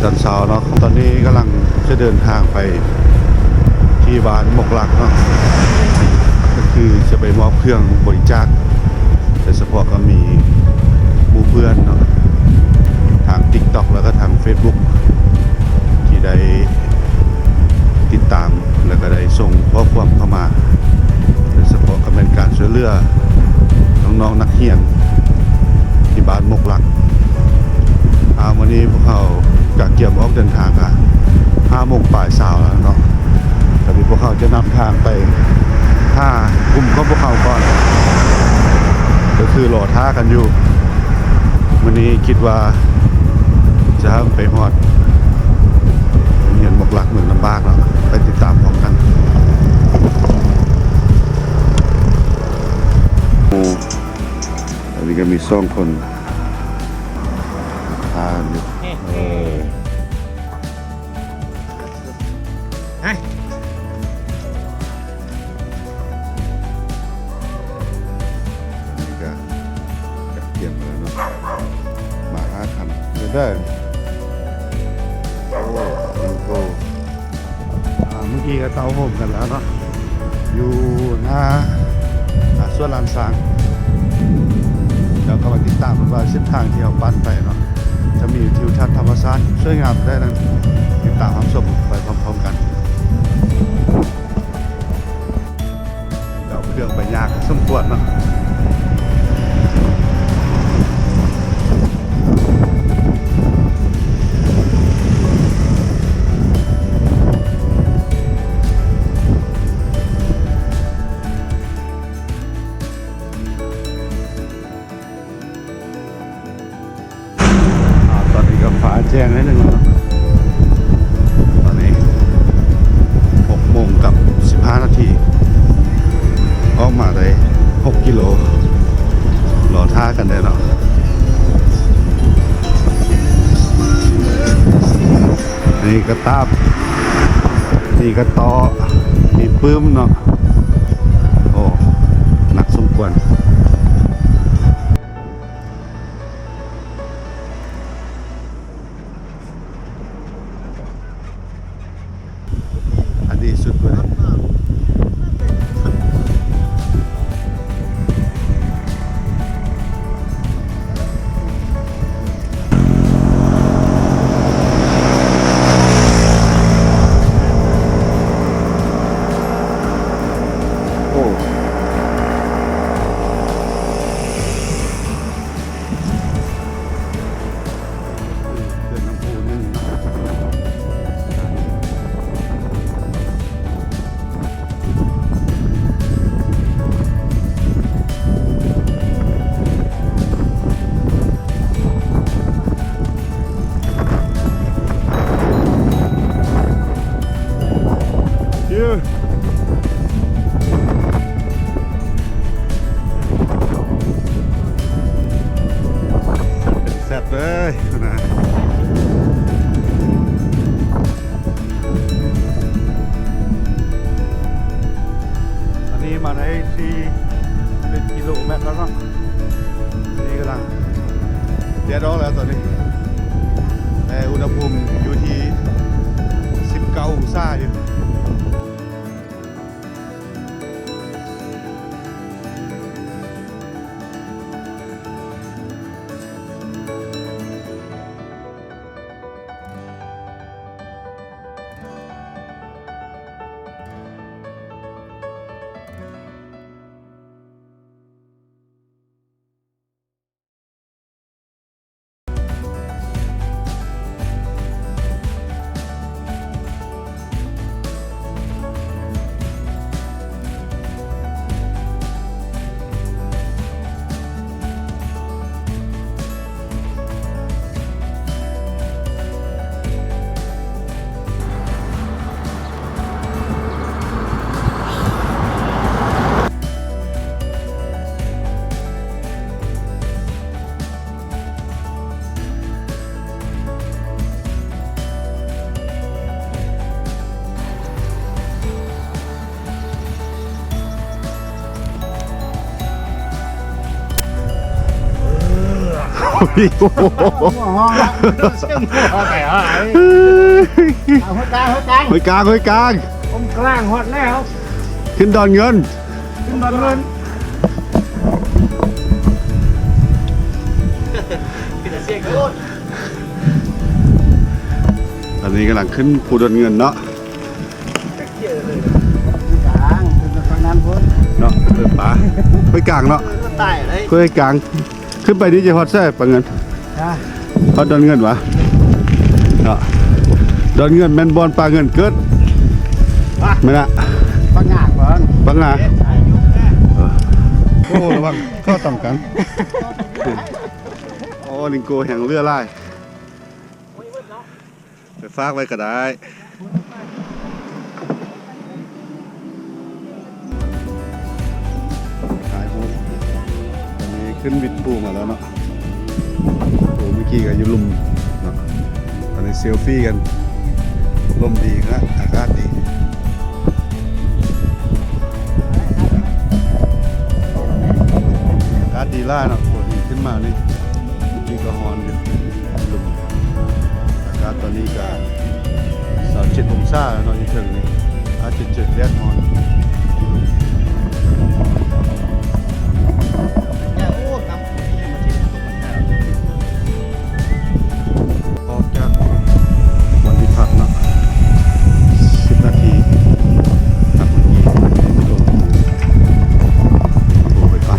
ຕອນເຊົ້າເນາະ ຕອນນີ້ກຳລັງຈະເດີນທາງໄປທີ່ບ້ານມົກລັກເນາະ ກໍຄືຈະໄປມອບເຄື່ອງບໍລິຈາກ ໂດຍສະເພາະກໍມີໝູ່ເພື່ອນເນາະ ທາງຕິກຕັອກ ແລ້ວກໍທາງເຟສບຸກ ທີ່ໄດ້ຕິດຕາມ ແລ້ວກໍໄດ້ສົ່ງຂໍ້ຄວາມເຂົ້າມາ ໂດຍສະເພາະກໍແມ່ນການຊ່ວຍເຫຼືອນ້ອງໆນັກຮຽນທີ່ບ້ານມົກລັກ. ອ່າ ມື້ນີ້ພວກເຮົາກະກຽມອອກເດີນທາງກະຫ້າໂມງປາຍຊາວແລ້ວເນາະ. ຕອນນີ້ພວກເຮົາຈະນຳທາງໄປຫາກຸ່ມຂອງພວກເຮົາກ່ອນ ກໍຄືລໍຖ້າກັນຢູ່. ມື້ນີ້ຄິດວ່າຈະໄປຮອດໂຮງຮຽນມົກລັກເມືອງນ້ຳບາກເນາະ ໄປຕິດຕາມພ້ອມກັນ. ໂອ້ ອັນນີ້ກໍມີສອງຄົນ ທ່າຢູ່ ເອີ ໄປ ອັນນີ້ກະກະກຽມມາແລ້ວເນາະ ມາຫ້າຄັນ ເດີ ໂອ້ ໂອ້ ອ່າ ເມື່ອກີ້ກໍເຕົ້າໂຮມກັນແລ້ວເນາະ ຢູ່ໜ້າ ອ່າ ສວນລ້ານຊ້າງ. ດຽວກໍມາຕິດຕາມກັນວ່າເສັ້ນທາງທີ່ເຮົາປັ່ນໄປເນາະ ຈະມີທິວທັດທຳມະຊາດສວຍງາມແຕ່ນັ້ນ ຕິດຕາມຮັບຊົມໄປພ້ອມໆກັນ. ເອົາເຄື່ອງໄປຍາກສົມຄວນເນາະ. ອ່າ ຕອນນີ້ກໍຟ້າແຈ້ງໜ້ອຍໜຶ່ງແລ້ວເນາະ ຕອນນີ້ຫົກໂມງກັບສິບຫ້ານາທີ ອອກມາໄດ້ຫົກກິໂລ ລໍຖ້າກັນໄດ້ເນາະ. ນີ້ກະຕາບ ນີ້ກະຕໍ ມີປຶ້ມເນາະ. ໂອ້ ໜັກສົມຄວນ. ອັນດີສຸດເລີຍ. ໂອ້ ເຂື່ອນນ້ຳອູໜຶ່ງເນາະ. ເປັນແຊັດເລີຍພຸ້ນນະ. ອັນນີ້ມາໄດ້ສີ່ສິບເອັດກິໂລແມັດແລ້ວເນາະ. ນີ້ກຳລັງແດດອອກແລ້ວຕອນນີ້ ແຕ່ອຸນຫະພູມຢູ່ທີ່ສິບເກົ້າອົງສາຢູ່. ຫົວຫ້ອງລະ ເຊິ່ງຫົວໄປຫາຍ ເອົາ ຫ້ວຍກາງ ຫ້ວຍກາງ ຫ້ວຍກາງ ຫ້ວຍກາງ ຫ້ອງກາງຮອດແລ້ວ ຂຶ້ນດອນເງິນ ຂຶ້ນດອນເງິນ ອັນນີ້ກຳລັງຂຶ້ນພູດອນເງິນເນາະ ກາງ ຂຶ້ນໄປຝັ່ງນັ້ນພຸ້ນເນາະ ເອີ ປາ ຫ້ວຍກາງເນາະ ຫ້ວຍກາງ ຂຶ້ນໄປນີ້ຈະຮອດໃສ ປາເງິນ? ຮະ? ຮອດດອນເງິນຫວາ? ເນາະ ດອນເງິນແມ່ນບ່ອນປາເງິນເກີດ ແມ່ນລະ ປາງາ ປາງາ ເອີ ໂອ້ ລະວັງ ເຂົ້າຕຳກັນ ໂອ້ ລິງໂກແຮງເຫຼືອຫຼາຍ. ໄປຝາກໄວ້ກໍໄດ້ ຖ່າຍຮູບ ຕອນນີ້ຂຶ້ນວິດພູມາແລ້ວເນາະ ໂອ້ ເມື່ອກີ້ກໍຢູ່ລຸ່ມເນາະ ຕອນນີ້ເຊລຟີກັນ ລົມດີຂະໜາດ ອາກາດດີ ອາກາດດີຫຼາຍເນາະ ໂອ້ ຂຶ້ນມານີ້ ນີ້ກໍຮ້ອນຢູ່ ອາກາດຕອນນີ້ກໍຊາວເຈັດອົງສາແລ້ວເນາະ ຢູ່ເທິງນີ້ ອາດຈະເຈີແດດຮ້ອນ. ອອກຈາກບ່ອນທີ່ພັກເນາະ ສິບນາທີ ພັກມື້ນີ້ ໂທໄປປະ.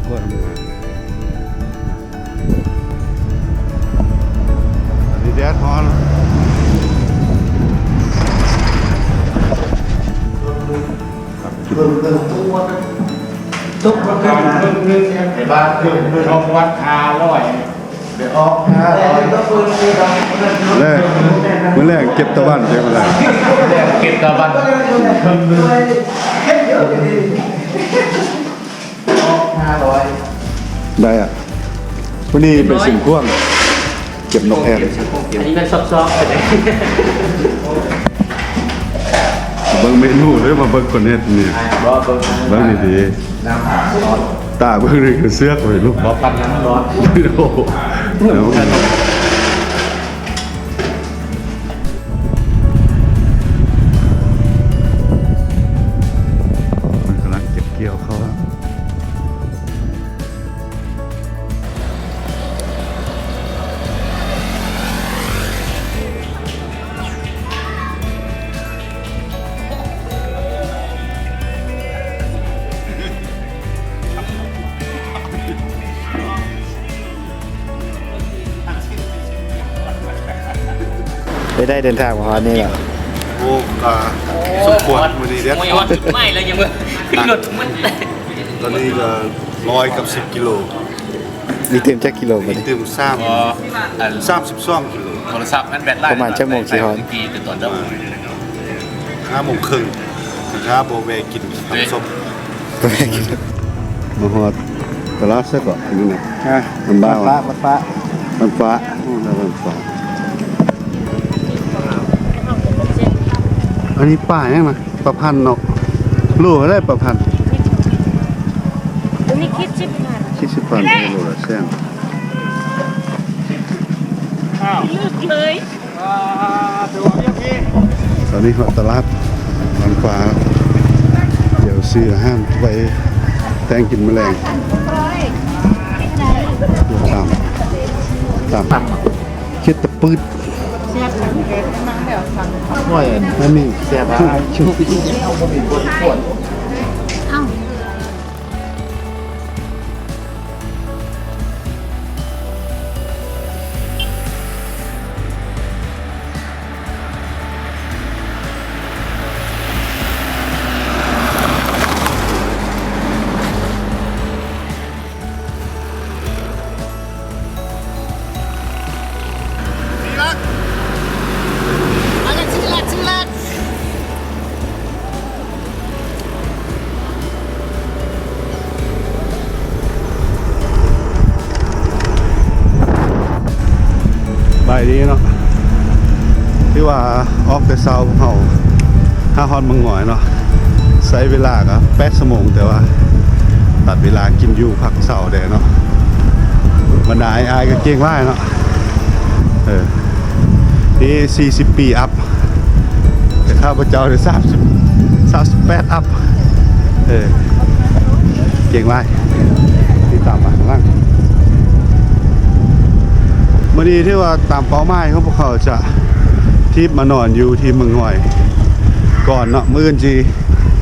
ກວດທຳງານ ອັນນີ້ແດດຮ້ອນ ເພີ່ມເພີ່ມຕົກ ຕົກເພີ່ມເພີ່ມ ໃນບ້ານເພີ່ມເພີ່ມ ສອງວັດຫ້າຮ້ອຍ. ແລະ ມື້ແລງເກັບຕາວັນເດີ ມື້ແລງເກັບຕາວັນ ໄດ້ອະ ມື້ນີ້ໄປຊຽງຂວາງ ເກັບນົກແອນ ອັນນີ້ແມ່ນຊອກໆ ເບິ່ງເມນູເດີ ມາເບິ່ງຄົນເຮັດນີ້ ເບິ່ງດີໆ. ນ້ຳຮ້ອນ ຕາເບິ່ງນີ້ຄືເຊືອກໄວ້ລູກ ບໍ່ປັນນ້ຳຮ້ອນ ໂອ້ໂຫ ມັນກຳລັງເກັບກ່ຽວເຂົ້າ. ໄດ້ ໄດ້ເດີນທາງມາຮອດນີ້ແລ້ວ ໂອ້ ກະສົມຄວນ ມື້ນີ້ແດດຮ້ອນ ໂອ້ຍ ຮອດຈຸດໝາຍແລ້ວ ຍັງບໍ່ຂຶ້ນລົດມັນ ຕອນນີ້ກະຮ້ອຍກັບສິບກິໂລ. ອີກຕື່ມຈັກກິໂລບັດນີ້? ອີກຕື່ມສາມ ສາມສິບສອງກິໂລ. ໂທລະສັບນັ້ນແບັດຫຼາຍ ປະມານຈັກໂມງຊິຮອດ? ຫ້າໂມງເຄິ່ງ ຖ້າບໍ່ແວ່ກິນຕຳສົ້ມ. ມາຮອດຕະຫຼາດຊະເກາະ ອັນນີ້ນະ ບ້ານຟ້າ ບ້ານຟ້າ ບ້ານຟ້າ ບ້ານຟ້າ. ອັນນີ້ປາຫຍັງນະ? ປາພັນເນາະ ໂລເທົ່າໃດປາພັນ? ຕົວນີ້ຄິດສິບພັນ ຄິດສິບພັນ ໂລລະແສນ ອ້າວ ລຶກເລີຍ ຕອນນີ້ຮອດຕະຫຼາດບ້ານຟ້າ ດຽວຊື້ອາຫານໄວ້ແຕ່ງກິນມື້ແລງ ຕຳ ຕຳ ເຮັດຕະປືດ ແຊບ ໂອ້ຍ ອັນນີ້ແຊບຫຼາຍ ເອົ້າ. ທີ່ລັກ ອາລັກ ທີ່ລັກ ທີ່ລັກ. ອອກແຕ່ເຊົ້າເຮົາຫາຮອດມັງງອຍເນາະ ໃຊ້ເວລາກໍແປດຊົ່ວໂມງ ແຕ່ວ່າຕັດເວລາກິນຢູ່ພັກເຊົາແດ່ເນາະ. ບັນດາອ້າຍໆກໍເກັ່ງຫຼາຍເນາະ ເອີ ນີ້ສີ່ສິບປີອັບ ແຕ່ຂ້າພະເຈົ້າໄດ້ສາມສິບ ສາມສິບແປດອັບ ເອີ ເກັ່ງຫຼາຍ. ຕິດຕາມມາຂ້າງຫຼັງ. ມື້ນີ້ຖືວ່າຕາມເປົ້າໝາຍຂອງພວກເຂົາຈະທຣິບມານອນຢູ່ທີ່ເມືອງງອຍກ່ອນເນາະ. ມື້ອື່ນຊິ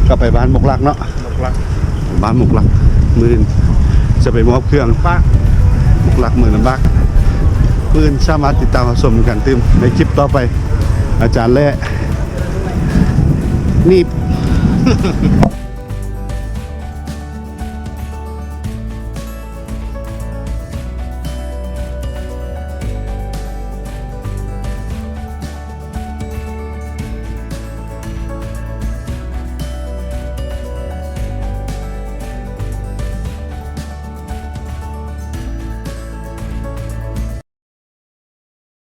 ກັບໄປບ້ານມົກລັກເນາະ. ມົກລັກ ບ້ານມົກລັກ ມື້ອື່ນຈະໄປມອບເຄື່ອງ ບ້ານມົກລັກ ເມືອງນ້ຳບາກ. ມື້ອື່ນສາມາດຕິດຕາມຮັບຊົມກັນຕື່ມໃນຄລິບຕໍ່ໄປ. ອາຈານແຫຼະໜີບ.